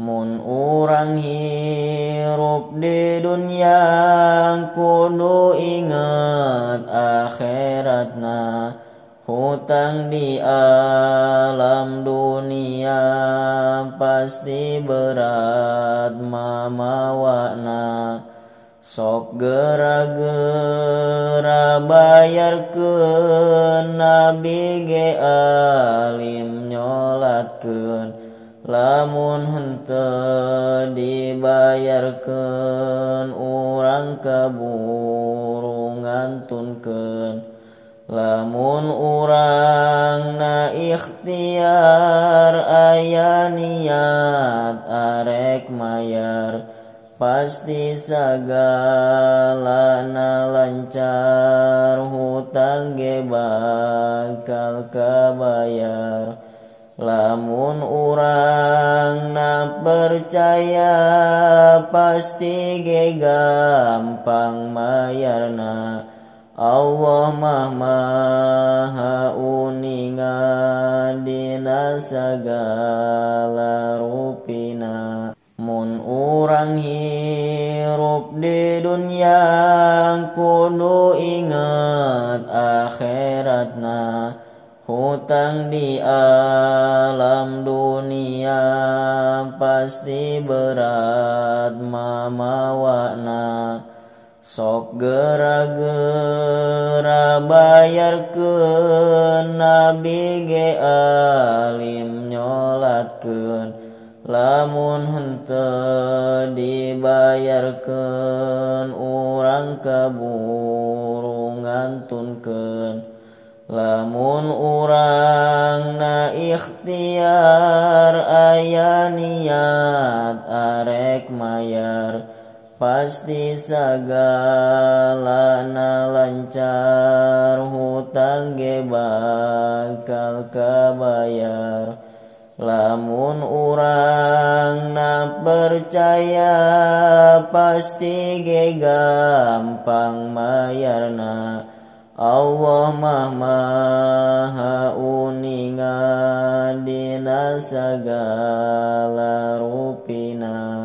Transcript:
Mun urang hirup di dunia kudu inget akhiratna. Hutang di alam dunia pasti berat mamawana. Sok gera-gera bayarkeun, nabi ge alim nyolatkeun. Lamun henteu dibayarkeun urang kaburu ngantunkeun. Lamun urang na ikhtiar aya niat arek mayar, pasti sagalana lancar, hutang ge bakal kabayar. Lamun urang na percaya pasti ge gampang mayarna. Allah mah maha uninga dina sagala rupina. Mun urang hirup di dunia kudu inget akhiratna. Hutang di alam dunia pasti berat mamawana. Sok gera-gera bayarkeun, nabi ge alim nyolatkeun. Lamun henteu dibayarkeun urang kaburu ngantunkeun. Lamun urang na ikhtiar aya niat arek mayar, pasti sagalana lancar, hutang ge bakal kabayar. Lamun urang na percaya pasti ge gampang mayarna. Allah mah maha uninga dina sagala rupina.